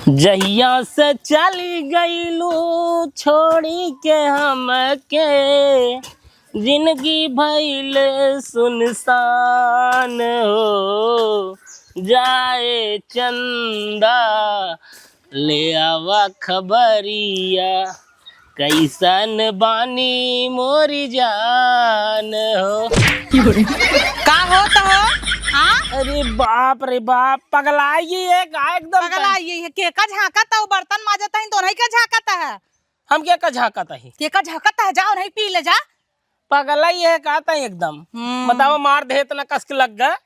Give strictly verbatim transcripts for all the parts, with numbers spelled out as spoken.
जहिया से चली गईलू छोड़ी के हमके, जिंदगी भइल सुनसान हो। जाए चंदा, ले आवा खबरिया, कैसन बानी मोरी जान हो। का होत हो? हाँ? अरे बाप रे बाप, पगलाई है का एकदम? पगलाई है, केका झांकत हो? बर्तन माजत हईन तो उन्हीं का झांकत है। हम केका झांकत ही? केका झांकत है, जाओ नहीं पी ले जा। पगलाई है का तई एकदम? हम्म। बताओ, मार दे इतना कस के लग गए।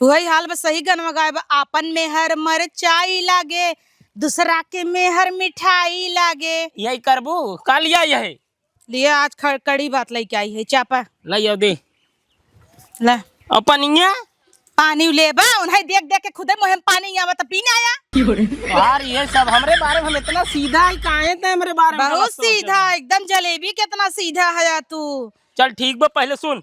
वही हाल बस सही गनवा गाए बा, आपन मेहर मरचाई लागे, दूसरा के मेहर मिठाई लागे। यही करबू, का लिया यही? लिए आज ख-, कड़ी बात लेके आई है, चापा। ले आओ दे। ले। और पनिया? पानी लेबा, उन्हें देख देख के खुदे मुँह में पानी आवा त पीने आया। यार, ये सब हमरे बारे में हम इतना सीधा है, काहे ते हमरे बारे में बहुत गलत सोचे सीधा, बा? एकदम जलेबी कितना सीधा है यार तू। चल ठीक बा, पहले सुन,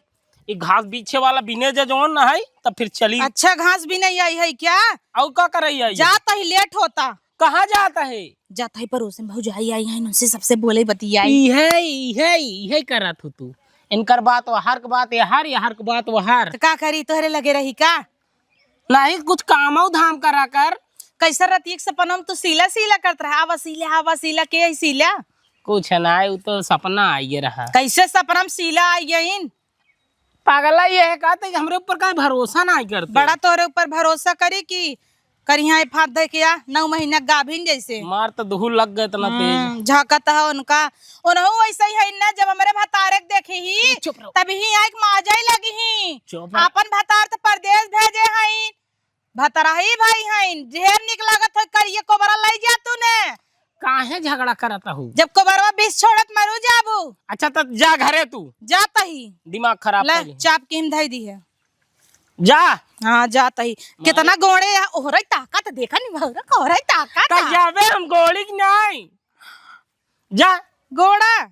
ये घास बीछे वाला बिने जे जौन न है, तब फिर चली। अच्छा, घास बिने आई है क्या? और का करई आई? जात ही लेट होता। कहाँ जात है? जात ही पड़ोस में भौजाई आई है, उनसे सबसे बोले बतियाई। इहे, इहे, इहे करत हो तू। इनकर बात वहार के बात यहार, यहार के बात वहार। तो का करी, तोहरे लगे रही का? नहीं, कुछ कामो धाम करा कर। कैसे रतिक सपना में तू सीला सीला करत रहा, आवा सीला, आवा सीला, के है सीला? कुछ ना, वो तो सपना आइए रहा। कैसे सपना में सीला आई गईन? पागला ये है का, ते हमरे ऊपर का भरोसा ना करते। बड़ा तोहरे ऊपर भरोसा करी कि करिहा फाँद दे के आ, नौ महीना गाभिन जैसे। मार तो दुहू लग गए इतना तेज। हम्म, झाँकत है उनका। उनहू वैसे ही है ना, जब हमरे भतारे के देखी ही, चुप रहो। तब ही आइक माजै लगी ही। चुप रहो। आपन भतार तो परदेस भेजे हईन, भतरही भाई हईन, ढेर निक लागत हो, करिए कोबरा लई जा तूने। काहे झगड़ा करत हऊ? जब कोबरवा बिस छोड़त मरू जाबू। अच्छा, त जा घरे तू। जात ही। दिमाग खराब ले, कर ले। चाप के हम धई दी है। जा। हाँ, जात ही। मारे। कितना गोड़े है, ओहरई ताकत देखा नहीं, भौरा, ओहरई ताकत त है। जाबे हम गोड़ी की नहीं। जा। गोड़ा।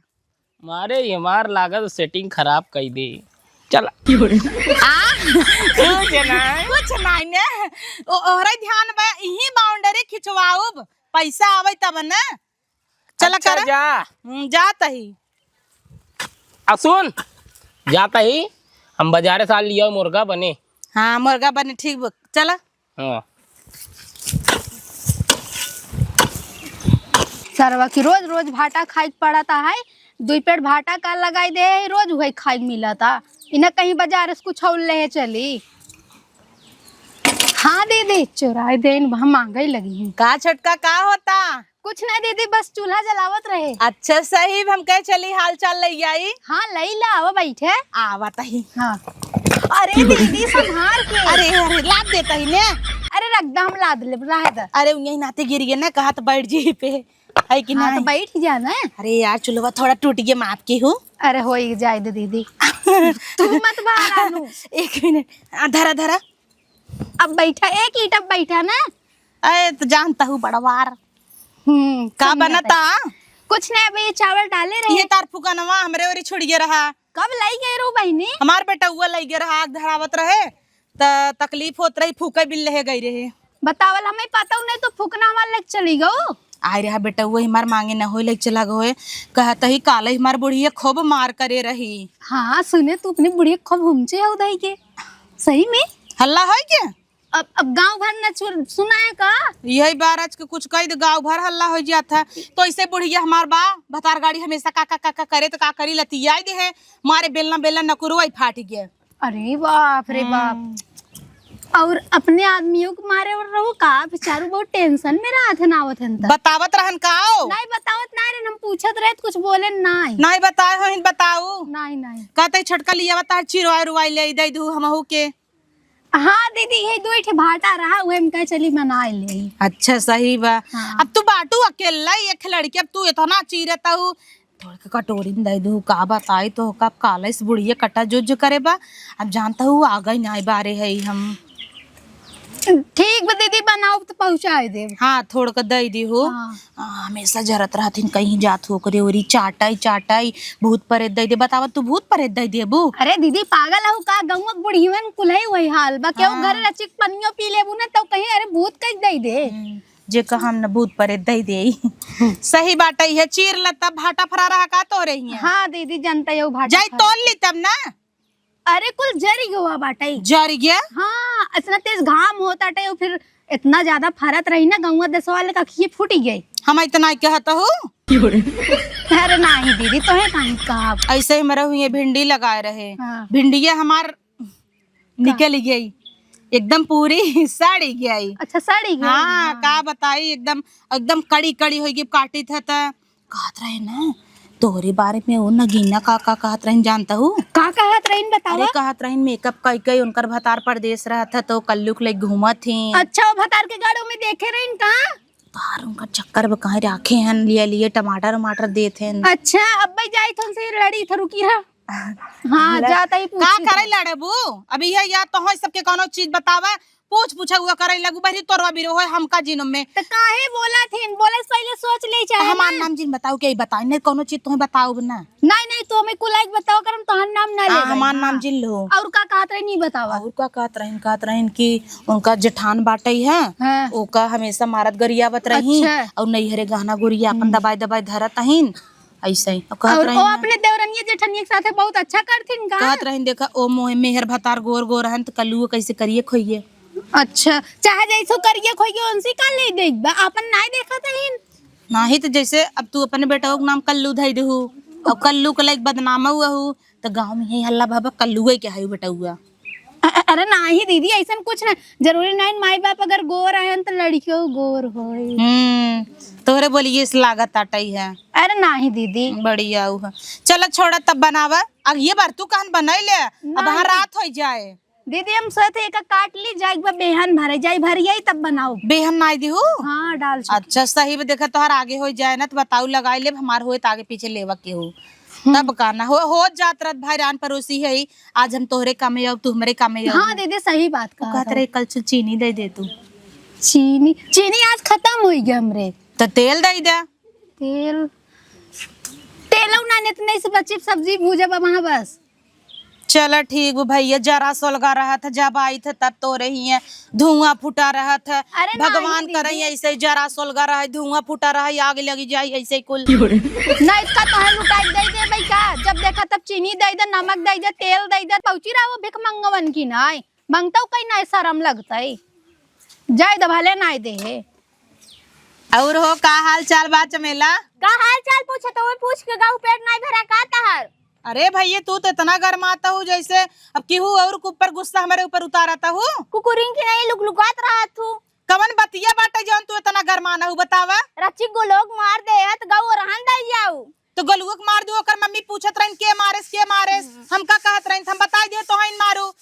मारे ये मार लागत setting खराब कई दे। चला। आ? कुछ ना। कुछ नहीं ने। ओ, ओहरे ध्यान बा, इही boundary खिंचवाउब, पैसा आवे तब न। चला अच्छा, कर। जा। हम्म, जात ही। आ सुन, जात ही, हम बाजारे से लिया मुर्गा बने। हाँ, मुर्गा बने, ठीक बा, चला। हाँ। सरवा की रोज रोज भाटा खाए के पड़ता है, दुई पेट भाटा का लगाई दे है, रोज वही खाए के मिलता। इन्हें कहीं बाजार से कुछ और ले चली। हाँ दीदी, चुराए दे, इन हम मांगे लगी हैं। का छोटका, का होता? कुछ नहीं दीदी, बस चूल्हा जलावत रहे। अच्छा, सही, हम कहे चली हाल चाल ले आई। हाँ, ले ला, आवा बैठे। आवत ही। हाँ। अरे दीदी, संभार के। अरे, अरे, लाद देता ही ने। अरे, रख दा, हम लाद लेब, रह दा। अरे, उन्हीं नाते गिर गए ना, कहा तो बैठ जी पे, है कि हाँ, नहीं? तो बैठ ही जाना है। अरे यार, चुलवा थोड़ा टूट गया, माफ की हूँ। अरे, हो ही जाए दे दीदी। तू मत बाहर आनू। एक मिनट, आ, धरा, धरा। अब बैठा, एक ईंट अब बैठा ना। अरे, तो जानता हूँ बड़वार। हम्म, का समझा बनता? है। कुछ नहीं, अबे ये चावल डाले रहे। ये तार फुकनवा हमरे ओरी छुड़िए रहा। कब लाई गए रो बहिनी? हमार बेटउआ लाई गए रहा, आग धरावत रहे, त तकलीफ होत रही, फूके बिल लेहे गई रहे। बतावल हमें पता नहीं, तो फुकना हमार लेके चली गो। आए रहा बेटउआ, हमार मांगे न होए, लेके चला गए। कहत ही काले हमार बुढ़िया खूब मार करे रही। हाँ, सुने तू अपनी बुढ़िया खूब हुमचे हो दाई के। सही में? हल्ला है के? अब, अब गाँव भर न चुर-, सुनाए का? यही बार आज के कुछ कह दे, गाँव भर हल्ला हो जात है। तो ऐसे बुढ़िया हमार बा, भतार गाड़ी हमेशा का, का, का, का करे तो का करी, लतियाई दे है, मारे बेलना, बेलना नकुरवा ही फाट गया। अरे बाप रे बाप। हम्म। और अपने आदमियों को मारे और रहो का, बेचारू बहुत tension में रहत है, ना आवत है त। बतावत रहन का हो? नहीं बतावत ना रे, हम पूछत रहे तो कुछ बोले नहीं। नहीं बताए हो, बताऊ। नहीं, नहीं। कहते छोटका लिया बता, चिरवाई रुवाई ले दे दू हमहू के। हाँ दीदी, यही दो ठे भाटा रहा, उहे में कहे चली बनाए ले। अच्छा, सही बा। हाँ। अब तू बाटू अकेला ही एक लड़की, अब तू इतना चीरत हऊ, थोड़ के कटोरी में दे दू, का बताई तो, कब काले से बुढ़िया कटा जुज करे बा, अब जानता हूँ आ गई नाई बारे है हम। ठीक बा दीदी, बनाओ तो पहुँचाए देब। हाँ, थोड़ के दे दी हो। हाँ। आ, हमेशा जरत रहथिन, कहीं जात हो ओकरे ओरी चाटाई, चाटाई, भूत प्रेत दे दे। बतावा, तू भूत प्रेत दे देबू? अरे दीदी, पागल हऊ का? गौवा के बुढ़ियन कुल्हई वही हाल बा। केहू हाँ। घर रचिक पनियो पी लेबू ना, तो कहीं, "अरे, भूत कह दे दे।" हम्म। जे कहा हम न भूत परेत दइ देई। सही बाटइ है, चीर ल तब भाटा फरा रहा का तोरे हियाँ? हाँ दीदी, जनतइ हउ भाटा जाई फरा। तोल ली तब ना। अरे कुल जरी गवा बाटइ। जरी गया? हाँ, इतना तेज घाम होत आटइ, फिर इतना ज्यादा फरत रही ना, गौवा देसवा वाले का अखिए फूटी गई। हम इतना ही कहत हूँ। अरे नाही दीदी, तोहे काहे कहब? ऐसे ही मेरे हुए भिंडी लगाए रहे। हाँ। भिंडिया हमार निकल गई, एकदम पूरी सड़ी गई। अच्छा, सड़ी गई? हाँ, हाँ। का बताई, एकदम, एकदम कड़ी कड़ी होइ गई, काटी थे त कहत रहे ना, तोहरे बारे में वो नगीना का, का कहत रहीन जानता हूँ? का कहत रहीन बतावा? अरे कहत रहीन मेकअप कई कई उनकर भतार परदेस रहत ह तो कल्लू के लइके घूमत ही। अच्छा, वो भतार के गाड़ो में देखे रहीन का? तार उनका चक्कर में कहीं राखे हन, लिए लिए टमाटर उमाटर देत हन। अच्छा, अब भाई जाई थन से लड़ी था, रुकी है। हाँ, लड़-, जाता ही का पूछी करे थी। लड़बू? अब इहे या तो होय सबके कोनो चीज बतावा, पूछ पूछा हुआ करे लगू, बहरी तोरवा बिरो होय हमका जिनम में। त काहे बोला थीन? बोले से पहले सोच ले चाहे हमार ना। नाम जिन बताओ, के बताओ, नहीं कोनो चीज तुम्हें बताओ ना। नहीं, नहीं, तो हमें कुल एक बताओ, करम तोहर नाम ना हाँ, ले हमार हाँ। नाम जिन लो। और का कहत रही, नहीं बतावा। और का कहत रहीन, कहत रहीन कि उनका जेठान बाटई है, हाँ। ओका हमेशा मारत गरियावत रही, अच्छा। और नैहरे गहना गुरिया अपन हम्म। दबाई दबाई धरत अहीन, ऐसे ही। और कहत और रही ओ ना। अपने देवरनिया जेठनिया के साथे बहुत अच्छा करथिन का? कहत रही, "देखा, ओ मोहे मेहर भतार गोर गोर हन, त कलुओ कैसे करिए खोइए।" अच्छा, चाहे जैसो करिए खोइए, उनसे का ले देख बा? अपन नाई देखत हईन। नाही त जैसे अब तू अपने बेटवा के नाम कल्लू धई देहू, और कल्लू के लायक बदनाम हुआ हूँ, त गाँव में यही हल्ला बाबा कल्लुए के है बेटउआ। अ-, अ-, अरे नाही दीदी, ऐसन कुछ ना, जरूरी नहीं माई बाप अगर गोर आयन त लड़कियों गोर होई। हम्म, तोहरे बोलिए से लागत आटई है। अरे नाही दीदी। बढ़िया उ है। चलो छोड़ा तब बनावा। अब ये बार तू कहन बनाई ले, अब नहीं। हाँ रात हो जाए। दीदी हम सोचे एक काट ली जाए, एक बार बेहन भरे जाए, भरिया ही तब बनाओ। बेहन नाई दिहू? हाँ डाल चुकी। अच्छा सही में देखा तोहर आगे हो जाए ना तो बताऊ लगाई ले, हमार होए त आगे पीछे लेवा के हो। हम्म। तब का ना हो, हो जात रहत भाई रान पड़ोसी है ही, आज हम तोहरे कामे आऊ, तू हमरे कामे आऊ। हाँ दीदी, सही बात उ कहा कहत था। रहे, "कल से चीनी दे दे तू।" चीनी, चीनी आज खतम होइ गया हमरे। त तेल दे दे। तेल, तेलऊ ना, इतने से बची सब्जी भूजब वहाँ बस। चला ठीक बा भैया, जरा सोलगा रहत है, जब आई थे तब तोरे ही है, धुआं फुटा रहत है। अरे भगवान नाहीं करे दीदी। ऐसे ही जरा सोलगा रहे, धुआं फुटा रहे, आग लगी जाए ऐसे ही कुल। ना इसका तोहे लुटाई दे दे भाई का, जब देखा तब चीनी दे दे, नमक दे दे, तेल दे दे, पहुँची रहा वो भिख मंगवन की नाई, मंगतऊ कहीं नाई शरम लगतई, जाए दे भले नाई दे है। और हो का हाल चाल बा चमेला? का हाल चाल पूछत हो, पूछ के गाऊ पेट नाई भरा का तहार? अरे भैया तू तो इतना गरमाता हूँ जैसे अब केहू और के ऊपर गुस्सा हमरे ऊपर उतारता हूँ। कुकुरिन की नहीं लुकलुकात रहत हूँ। कवन बतिया बाटे जौन तू इतना गरमाना हूँ बतावा? रची गोलोक मार दे हत गऊ रहन दे जाऊ। तो गोलुआ के मार दू, ओकर मम्मी पूछत रहिन, "के मारेस, के मारेस?" हम्म। हम का कहत रहिन, "हम बताई दे, तोहइन मारू।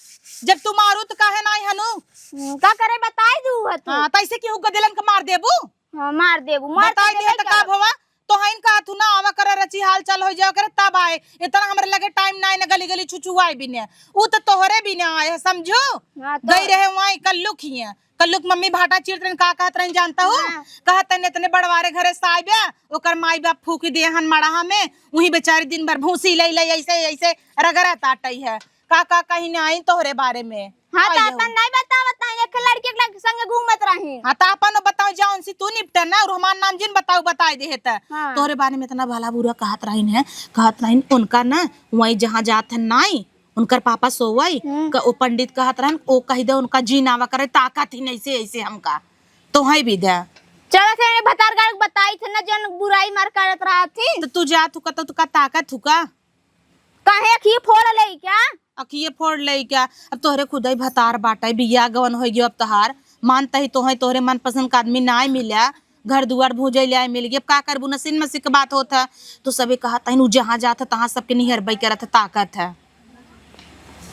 जब तू मारू, तो काहे नाई हनु?" हम्म, का करे, बताई दू ह तू। हाँ, त ऐसे केहू गदेलन के मार देबू? हाँ, मार देबू, मार बताई दे, त का भवा? तोहइन का तू ना आवा करे, रची हाल चाल हो जावा करे, तब आए। इतना हमरे लगे टाइम नाई न गली गली छुछुआए बिने। ऊ तो तोहरे बिने आए है, समझू? हाँ, तो गई रहे वहाँ कल्लू खिए। कल्लू के मम्मी भाटा चीरत रहिन, का कहत रहिन जानता हूँ? हाँ। कहत रहिन, "इतने बड़वारे घरे से आइबे, ओकर माई बाप फूकी दिए हन मड़हा में, वहीं बेचारी दिन भर भूसी लई लई ऐसे, ऐसे रगड़त आटई है।" का, का कहीं ना आई तोहरे बारे में। हाँ, तो आई अपन हो। नहीं बतावत ना, एक लड़की के लग-, संगे घूमत रही। हाँ, तो अपन बताओ, जाओ उनसे तू निपटे ना, और हमार नाम जिन बताओ, बताई दे है त। हाँ। तोहरे बारे में इतना भला बुरा कहत रहिन है, कहत रहिन उनका ना, वहीं जहाँ जात है नाई, उनकर पापा सोवई, हम्म। क-, ओ पंडित कहत रहन, "ओ कहि दे उनका जी नावा करे, ताकत ही नहीं से ऐसे हमका।" तो है भी दे। चलो से भतार गाड़ी बताई थे ना, जन बुराई मार करत रहा थी। तो तू जा, तू कतो, तू का ताकत हु का? काहे अखिए फोड़ ले क्या? अखिए फोड़ ले क्या? अब तोहरे खुदई भतार बाटे, बियाह गवन होइ गयो अब तोहार। मानता ही तोहे, तोहरे मनपसंद का आदमी नाय मिला। घर दुआर भूजै ले आए मिल गए, अब का करबू, नसीब नसीब के बात होत है। तो सभी कहत हन, "उ जहाँ जात है, तहाँ सबके निहरबई करत है, ताकत है।"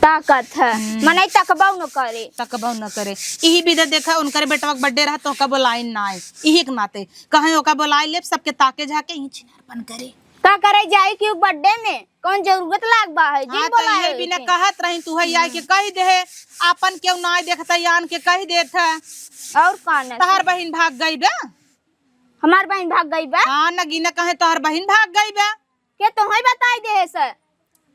ताकत है, हम्म। मनई तकबऊ न करे। तकबऊ न करे। इही विधे देखा, उनकरे बेटवा के birthday रहा, तोहका बोलाइन नाय। इही के नाते, कहें ओका बोलाइ लेब, सबके ताके झाके, इही छिनरपन करे। का करे जाई कि उ birthday में? कौन जरूरत लाग बा है, जिन हाँ, तो बोलाए ये होई बिना के। कहत रही, तू है आई के हम्म। कही दे, आपन केहू नाय देखता, यान के कही देत है। और कौन है? तहार बहिन भाग गई बा। हमार बहिन भाग गई बा? हाँ, नगीना कहे तोहर बहिन भाग गई बा। के तोहई बताई दे है सर?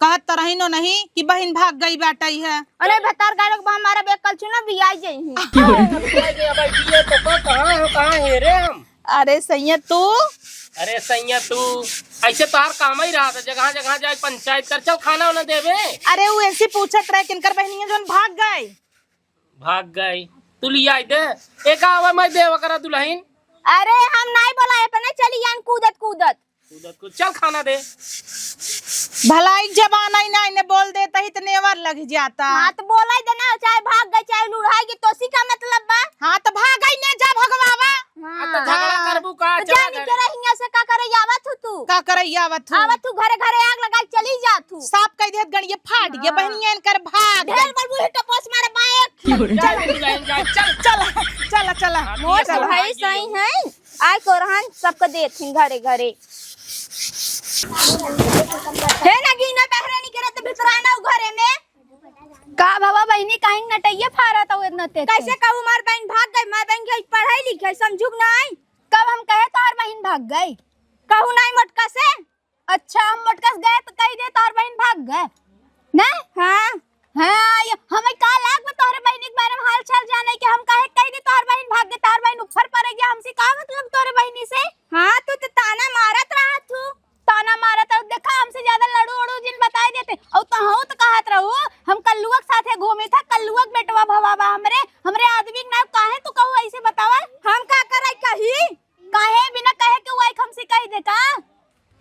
कहत तो रही नो नहीं कि बहिन भाग गई बाटई है। अरे भतार गाड़क बा हमारा बे कल चुना भी आई जाई है। हे रे हम। अरे सैया तू। अरे सैया तू, ऐसे तोहार काम ही रहा था, जगह जगह जाए पंचायत कर, चल खाना वाना देबे। अरे वो ऐसे पूछत रहे किनकर बहनी है जोन भाग गए। भाग गए, तू लिया दे। एक आवा मैं देवा करा दुल्हन। अरे हम नाई बोला है, अपने चली जान कूदत कूदत। कूदत कूदत, चल खाना दे। भलाई जमाना ही ना, इन्हें बोल देता ही तो नेवर लग जाता। हाँ, तो बोला ही देना, चाहे भाग गए, चाहे लुढ़ाई गए, तो सी का मतलब बा? हाँ, तो भाग ही ना, जा भगवावा। हाँ। आ, तो झगड़ा हाँ। करबू का? तो चला जानी घर। के रहिया से का करे आवत हूँ तू? का करे आवत हूँ? आवत हूँ घरे घरे आग लगा के चली जात हूँ। साफ कह देत गणिये फाट गए हाँ। बहनिया इनकर भाग ढेर गई। बड़ मुँह टपोस मारे बाएं। जा, जा, जा, जा, चल। चल, चल, चल। हाँ, मोर ये सब भाई भाग गई। सही है। आय को रहन सबके देथिन घरे घरे। हे नगीना बहरे निकरत भितराना उ घरे में। का भवा बहिनी काहे नटैया फारत हौ इतना तेज कैसे से? कहू मार बहिन भाग गई, मार बहिन के पढ़ाई लिखाई समझुक नाई। कब हम कहे तोहर बहिन भाग गई? कहू नाई मोटका से। अच्छा, हम मोटकस गए तो कही दे तोहर बहिन भाग गए। नहीं? हाँ। हाँ, ये हमें का लाग बा तोहरे बहिनी के बारे में हाल चाल जाने के, हम काहे कही दे तोहर बहिन भाग गए, तोहर बहिन ऊपर पड़ गया, हमसे का मतलब तोहरे बहिनी से? हाँ, तू तो ताना मारत रहा तू। ताना मारत रहा, देखा हमसे ज्यादा लड़ू उड़ू जिन बताई देते। और तो हूँ तो कहत रहू, हम कल्लुआ के साथे घूमी था, कल्लुआ के बेटवा भवा बा हमरे, हमरे आदमी के नाम काहे तू कहू ऐसे बतावा? हम का करे कही? काहे बिना कहे के वही हमसे कही दे का?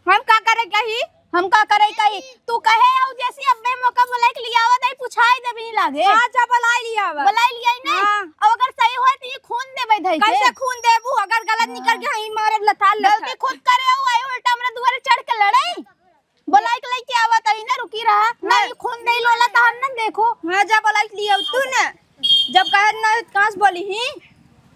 हम का करे कही? हम का करे कही? तू कहे हऊ जैसे अब्बे मौका बोलाई के लियावा दई, पुछाई देबी लागे। हाँ, जा बोलाई लियावा। बोलाई लियाई नहीं? हाँ। अब अगर सही होई तो ये खून देबे धई के। कैसे खून देबू? अगर गलत निकल हाँ। के हई मारे लथाल गलती लथाल। खुद करे हऊ, आई उल्टा हमरा दुआरे चढ़ के लड़ाई। बोलाई के लेके आवा तई ना, रुकी रहा। हाँ। नहीं, खून दे लोला तहन ना देखो। हाँ, जा बोलाई के लियाऊ तू ना। जब कहे ना, कहाँ से बोली ही?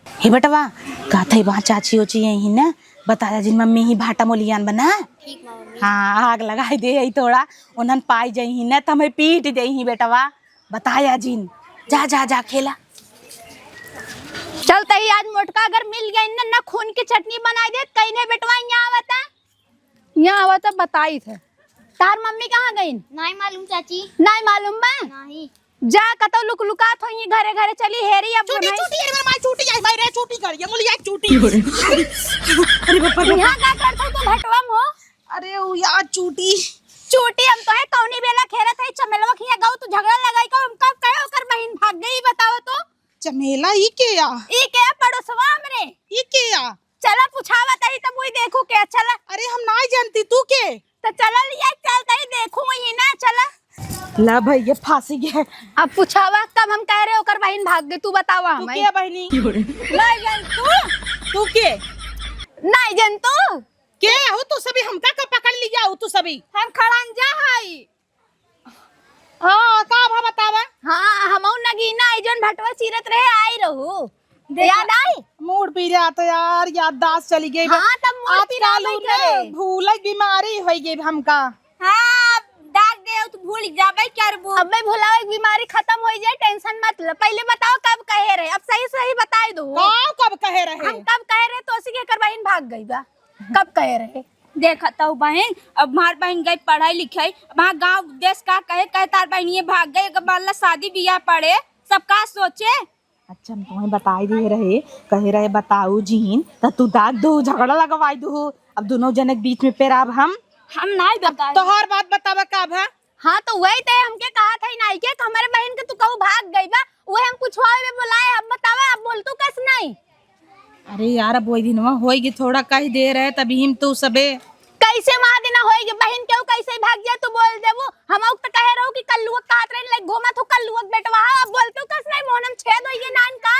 हे बेटवा, कहत है वहाँ चाची ओची यही ना, बताया जिन मम्मी ही भाटा मोलियान बना। ठीक बा मम्मी। हाँ, आग लगाई दे ही थोड़ा, उन्हन पाई जाई ही ना, त हमें पीट दे ही बेटवा, बताया जिन। जा, जा, जा, खेला। चल तही आज मोटका अगर मिल गई ना, ना खून की चटनी बनाई दे, कहीं नहीं बेटवा यहाँ आवता। यहाँ आवा तब बताई थे। तार मम्मी कहाँ गईन? नाई मालूम चाची। नाई मालूम बा? नहीं। जा कतौ लुक लुकात होई घरे घरे चली हेरी अब चूटी, नहीं। चूटी, अरे माई चूटी, आई माई रे चूटी कर, ये मुलिया चूटी। अरे बाप रे। यहाँ का करत हो तू भटवा में हो? अरे उ यार चूटी। चूटी हम तो है कौनी बेला खेरत है चमेलवा खिया गऊ तू झगड़ा लगाई को हम कब कहे ओकर बहिन भाग गई बताओ तो। चमेला ई के या? ई के पड़ोसवा हमरे। ई के या? चला पुछावा तही तब वही देखू के चला। अरे हम नाई जानती तू के? तो चला लिया चल तही देखू वही ना चला। ला भैया फांसी गए। अब पुछावा कब हम कह रहे ओकर बहिन भाग गई तू बतावा तू हमें। के बहिनी? नाई जान तू? तू के? नाई जान तू? के हो तू सभी हमका का पकड़ लिया हो तू सभी? हम खड़ंजा हई। हाँ, का भा बतावा? हाँ, हमहू नगीना आई, जौन भटवा चीरत रहे, आई रहू। देखा, याद आई? मूड पी रहा तो यार, याददाश्त चली गई बा। हाँ, तब मूड पी रहा आजकल है ना, करे। भूलक बीमारी होई गई हमका। हाँ, दाग दे, तू भूल जाबे करबू। अबे भुलावे के बीमारी खत्म होई जाए, tension मत ले। पहले बताओ कब कहे रहे, अब सही सही बताई दो। का कब कहे रहे? हम कब कहे रहे, तो उसी के कर बहिन भाग गई बा। कब कहे रहे? देखत हऊ बहिन, अब हमार बहिन गई पढ़ाई लिखाई, अब हाँ गाँव देश का कहे, कहे तार बहिन ये भाग गई, अगर मान ला शादी बियाह पड़े, सब का सोचे? अच्छा, हम तुम्हें बताई दे रहे, कहे रहे बताऊ जीन, त तू दाग दू, झगड़ा लगवाई दू, अब दोनों जने के बीच में पेराब हम। हम नाई बताई। तोहार बात बतावा का भा? हाँ, तो वही ते हमके कहा था नाई के, कि हमारे बहिन के तू कहू भाग गई बा, वही हम पुछवावे में बोलाए, अब बतावा, अब बोल तू कस नहीं? अरे यार, अब वही दिनवा होई गई, थोड़ा कही दे रहे, तभी हम तू सबे। कैसे वहाँ दिना होई गई, बहिन केहू कैसे भाग जाए, तू बोल देबू, हम तो कहे रहू कि कल्लुआ कहत रहे, लाइक घूमत हो कल्लुआ बेटवा, अब बोल तू कस नहीं, मोहनम छेद होई गई नान का।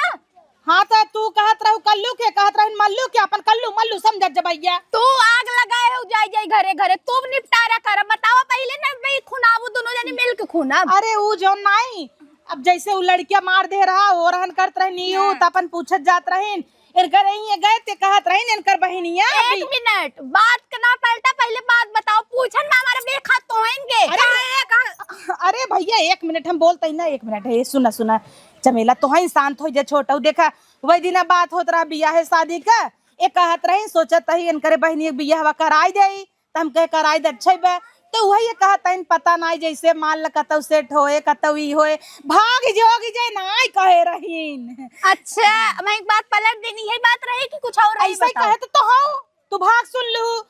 हाँ, तो तू कहत रहू कल्लू के, कहत रहन मल्लू के, अपन कल्लू मल्लू समझत जबैया। तू आग लगाए हो, जाई जाई घरे घरे, तू निपटारा कर। बतावा पहिले ना, भाई, खुनाबू दोनों जने मिल के खुनाब। अरे, ऊ जो नाई, अब जैसे ऊ लड़किया मार दे रहा, हो रहन करत रहन, यू, हाँ। त अपन पूछत जात रहन, इनकर यहीं गए ते कहत रहन, इनकर बहिनिया एक अभी। मिनट, बात के ना पलटा, पहिले बात बताओ, पूछन ना हमारे बेखा तो हैं इनके। अरे, अरे भैया, एक मिनट, हम बोलते ही ना, एक मिनट, ये सुना, सुना। चमेला, तोहई शांत होइ जा छोटऊ। देखा, वही दिना बात होत रहा बियाह शादी का, ए कहत रही, सोचत रही इनकरे बहिनी के बियाहवा कराई देई, त हम कहे कराई दे, अच्छा बा। तो वही ये कहत हइन, पता नाई जैसे मान ल कतौ सेट होए, कतौ ई होए, भाग जोग जे नाई कहे रहीन। अच्छा, मैं एक बात पलट देनी, यही बात रही कि कुछ और रही, ऐसे ही बताओ। कहे तो, तो हो, तू भाग सुन लू,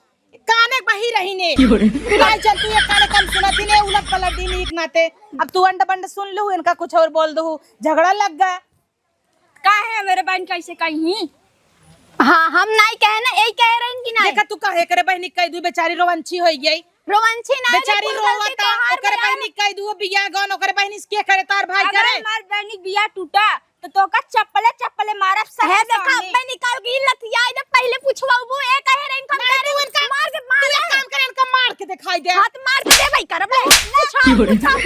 काने बही रही ने। क्यों रे? तू आई चल, तू एक काने कम सुनत ही ने, उलट पलट दी नीक नाते। अब तू अंड बंड सुन लू, इनका कुछ और बोल दू, झगड़ा लग गा। काहे हमरे बहन कैसे कही? हाँ, हम नाई कहे ना, यही कहे रहिन कि नाई? देखा तू काहे करे बहनी कह दू, बेचारी रोवंची होई गई। रोवंची ना, बेचारी लेकिन गलती रोवता, तोहार ओकरे बा यार। बहनी कह दू बियाह गौन, ओकरे बहनी से के करे, तार भाई अगर करे? हमार बहनी बियाह टूटा, तो तोका चप्पले चप्पले मारब है, सबके देखा, सामने। अब्बे निकाल गई लतिया, इधर पहले पूछवाऊ, वो ए कहे रहे, इनका नहीं, मारे, तू इनका, मार के, तू मार एक के। काम करे, इनका मार के दिखाई दे। हाथ मार के दे भाई, करब ले। पूछाऊ, क्यों रे? पूछाऊ,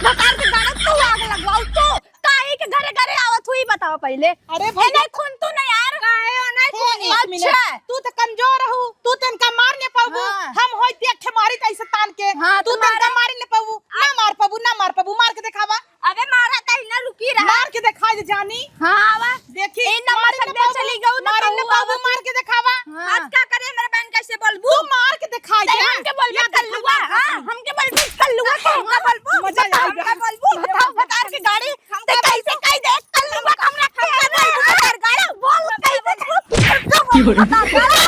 भतार के गाड़त तू आग लगवाऊ तो। काहे के घरे घरे आवत हुई, बताओ पहले। अरे ए, भैया। नहीं खून तू नहीं यार। काहे हो, नहीं ए, खून? एक मिनट। अच्छा। तू तो कमजोर रहू, तू तो इनका मार नहीं पाबू। हाँ। हम होई देख के मारी तैसे तान के। हाँ, तू तो इनका तुम्हारा मार नहीं पाबू, ना मार पाबू, ना मार पाबू, मार के दिखावा। अबे मारा कहीं ना, रुकी रहा। मार के दिखाई दे जानी। हाँ, आवा। देखी, ए, नंबर मार से ले दे पाबू, चली गऊ ना मार ले कहू, पाबू, आवा। मार के दिखावा। हाँ। आज का करे मेरे बहन, कैसे बोलबू? तू मार के दिखाई दे। हमके बोलबे या कल्लुआ, दिखा हाँ, दे। हमके बोलबे कल्लुआ, हाँ, हमके बोलबू। मजा आ गया। हमके बोलबू। बताओ, बताओ के गाड़ी। ते कैसे कह दे? कल्लुआ का हमरा खबर नहीं, भतार गाड़ी। बोल, कैसे? क्यों रे? भतार गाड़ी।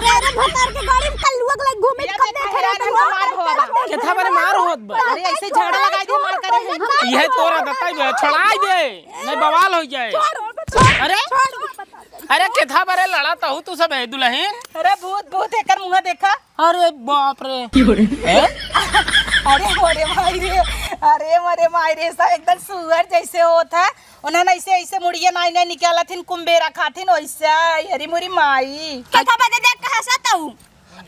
अरे, भतार के गाड़ी में कल्लुआ के लगे घूमे, ये कब देखे रहे? मार हो। केथा बरे मार होत बा। अरे, ऐसे झगड़ा लगाई दे, मार करे है। यह तोरा दताई बा, छोड़ाई दे, नहीं बवाल हो जाए। छोड़, छोड़, अरे, छोड़। अरे, केथा बरे लड़ा तहू तू सब है दुल्हन। अरे, भूत, भूत, एकर मुँह देखा। अरे बाप रे। क्यों रे? हैं? अरे मोरे माई रे, अरे मोरे माई रे, सब एकदम सुअर जैसे होत है। उन्हन ऐसे, ऐसे मुड़िया नाई, नाई निकालत हिन, कुम्बेरा खाथिन वैसे। अरे मोरी माई। केथा बदे देख कहाँ से तऊ?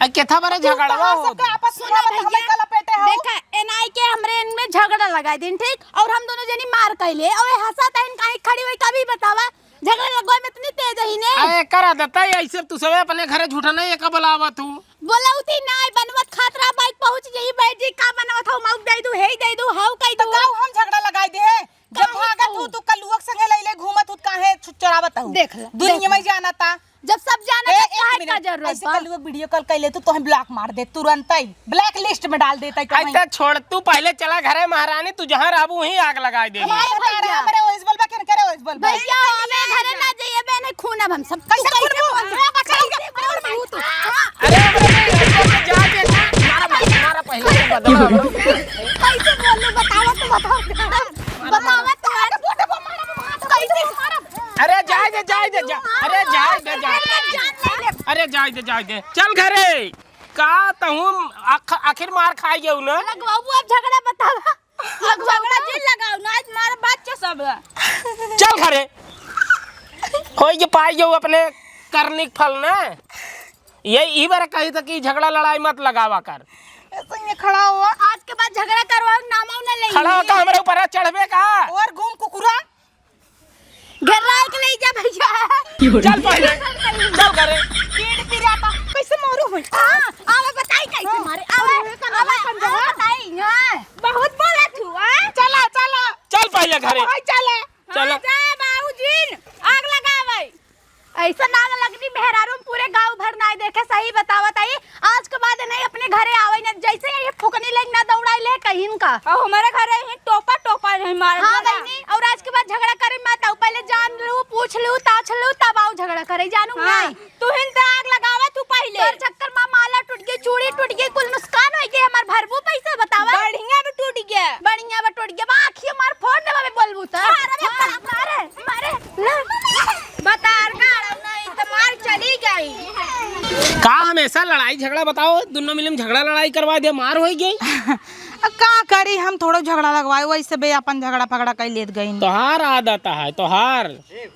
आ, केथा बरे तू झगड़वा कहाँ हो? सबके आपस में सुना आपस में भैया, लपेटे हो? देखा, एनाई के हमरे इनमें झगड़ा लगाई दिन, ठीक? और हम दोनों जनी मार कैले, और ये हंसा तहन काहे खड़ी हुई, कभी बतावा? झगड़ा लगवा में इतनी तेज है ने। अरे, एकर आदत है ऐसे, तू सब अपने घरे झूठा नहीं, एका बुलावत हूँ। बोलौती नाई बनवत खात रहा, बाइक पहुँच यही बैठ जी, का बनवत हो, मऊ दे दू, हे दे दू, हाउ कह तो दू। गाँव हम झगड़ा लगाई दे है। जब काहे भागत तू? हूँ, तू कल्लुआ के संगे लैले घूमत हूँ, काहे छु-, चोरावत हूँ? देख ले, दुनिया देख में ले। जाना था। जब सब जाना ए, था, एक काहे मिनट, का जरूरत ऐसे बा? कल्लुआ के वीडियो कॉल कैले तू, तोहे ब्लॉक मार दे तुरंत ही। ब्लैक लिस्ट में डाल देता है तो आई वहीं। तो छोड़, तू पहले चला घरे महारानी, तू जहाँ रहबू वहीं आग लगाई देबू। हमारे ए भैया। बता रहे, हमरे ओइस बोलबा, केन करे ओइस बोलबा। भैया, हमें घरे ना जाइए, बहन है खून अब हम सब। कैसे तू खून कैसे बोल? बोल? अरे बच्चा, कैसे बोल? तू तो। हाँ। अरे, अरे, अरे, अरे, जा, जा, जा, मारा, मारा, मारा पहले, बदला। कैसे बोलू? बतावा तो बताओ। बतावा तो। कैसे? अरे, जाए दे, जाए दे, जा। अरे, जाए दे, जाए दे। अरे, जाए दे, जाए दे। चल घरे। का तहूँ आख-, आखिर मार खाई गऊ ना? लगवाऊ अब झगड़ा बतावा। अब झगड़ा जिन लगाऊ ना, आज मार बच्चा सब। चल घरे। होई के पाई गऊ अपने करनी के फल ना। ये ई बार कही था कि झगड़ा लड़ाई मत लगावा कर। ऐसे ही खड़ा हुआ। आज के बाद झगड़ा करवाओ, नाम आऊ ना लेंगे। खड़ा होकर हमरे ऊपर चढ़बे का? और घूम कुकुरा। घेरा के ले जा भैया। चल पहले, चल घरे। पेट पिराता, कैसे मारू होई? हाँ, आवे बताई कैसे हाँ। मारे, आवे, अरे, कल आवे, कल आवे बताई, हाँ। बहुत बोला तू, हाँ? चला, चला। चल पहले घरे। भाई चला। चला। हाँ, जा बाबूजी, आग लगावे। ऐसा नाग लगनी मेहरारू में पूरे गाँव भर नाई देखे, सही बतावत आई। आज के बाद नहीं अपने घरे आवे न, जैसे ये फुकनी लेके ना दौड़ाई ले कहीं का। और हमारे घरे ही टोपा टोपा नहीं मारे हाँ बोला। बहनी, और आज के बाद झगड़ा करे मत आओ, पहले जान लू, पूछ लू, ताछ लू, तब आओ झगड़ा करे, जानू हाँ। नहीं। तू हिन तो आग लगावा तू पहले। तोर चक्कर में माला टूट गई, चूड़ी टूट गई, कुल नुकसान हो गई, हमार भरबू पैसा बतावा। बढ़िया भी टूट गया। बढ़िया भी टूट गया, बा आँखियों मार फोड़ देबा बे बोलबू त। मारे, मारे, मारे, मारे। बतार गाड़ब नहीं तो मार चली गई। का हमेशा लड़ाई झगड़ा बताओ, दोनों मिले में झगड़ा लड़ाई करवा दे, मार होई गई। अब का करी, हम थोड़ो झगड़ा लगवाए, वैसे बे अपन झगड़ा फगड़ा कर लेत गई। तोहार आदत है, तोहार।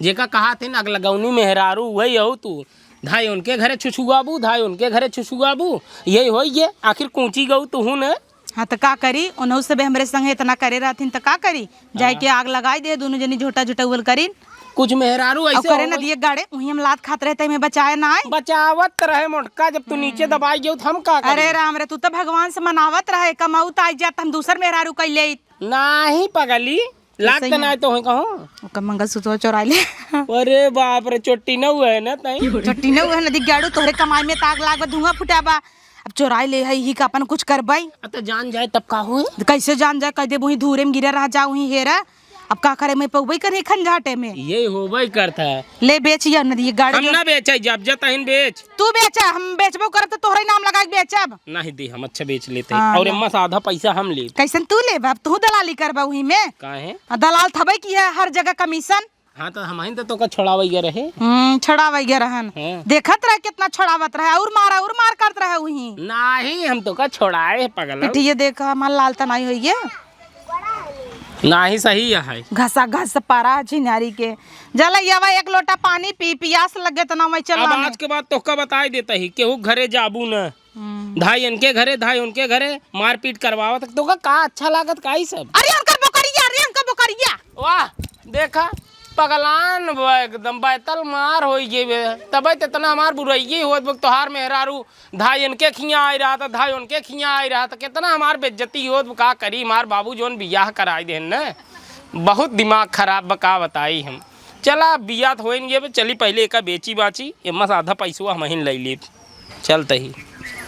जेका कहा थे ना, अगलगौनी मेहरारू, वही हो तू। धाई उनके घरे छुछुआबू, धाई उनके घरे छुछुआबू, यही होई गे। आखिर कूची गऊ तू हूँ न। हाँ, त का करी? उन्हों से बे हमरे संगे इतना करे रहथिन, त का करी? जाए हाँ। के आग लगाई दे, दोनों जनी झोटा झोटा उवल करीन। कुछ मेहरारू और ऐसे करे हो न दिए गाड़े, वहीं हम लात खात रहते, हमें बचाए ना आए। बचावत रहे मोटका, जब तू नीचे हम्म। दबाई गयो, त हम का करी? अरे राम रे, तू तो भगवान से मनावत रहे, कमाऊ त आई जात, हम दूसर मेहरारू कई लेइत। नाही पगली, लाग त ना तो है कहो। ओकर मंगलसूत्र चोराइ ले। अरे बाप रे, चोट्टी न हुआ है ना तई। चोट्टी न हुआ है ना, दिगाड़ू, तोहरे कमाई में त आग लाग बा, धुआं फुटा बा। अब चोराइ ले है, ही का अपन कुछ करबई। अ, त जान जाए तब का होए? त कैसे जान जाए? कह दे वहीं धूरे में गिरा रह जाओ, वहीं हेरा। अब का करे, मैं पउबई करे खंजाटे में। यही होबई करता है। ले बेचिया न दिए गाड़ी हम जो ना बेचे, जब जता हिन बेच। तू बेचा, हम बेचबो करब त तोहरे नाम लगा के बेचब। नहीं दे, हम अच्छा बेच लेते हैं। हाँ, और ना। एम्मा से आधा पैसा हम लेब। कैसन तू लेब? अब तू दलाली करबा वहीं में। काहे? आ, दलाल थबे की है, हर जगह कमीशन। हाँ, तो हम आइन तो तोका छोड़ावे गए रहे। हम्म, छोड़ावे गए रहन। हाँ। देखत रहे कितना छोड़ावत रहे, और मारा, और मार करत रहे वहीं। नहीं, हम तोका छोड़ाए है, पगला। पिठिए देख, हमार लाल त नहीं होइए। नाही, सही है। घसा घस पारा झिनारी के। जला यावा, एक लोटा पानी पी, पियास लगे त ना मैं अब चला आज के बाद तोहका बताई देता ही, केहू घरे जाबू न। हम्म। धाई इनके घरे, धाई उनके घरे, मारपीट करवावत। तोहका का अच्छा लागत का ई सब? अरे उनकर बोकरिया, अरे उनकर बोकरिया। वाह, देखा, पगलान बा एकदम, बैतल मार होई गई बे। तबे त इतना हमार बुराई होत बा, तोहार मेहरारू धाई इनके खिया आई रहा था, धाई उनके खिया आई रहा था, कितना हमार बेइज्जती होत, का करी, हमार बाबू जौन बियाह कराई देहन न, बहुत दिमाग खराब बा, का बताई हम। चला, अब बियाह त होइन गए बे, चली पहले एका बेची बाची, एम्मा से आधा पैसवा हमहिन लई ली। चलत ही।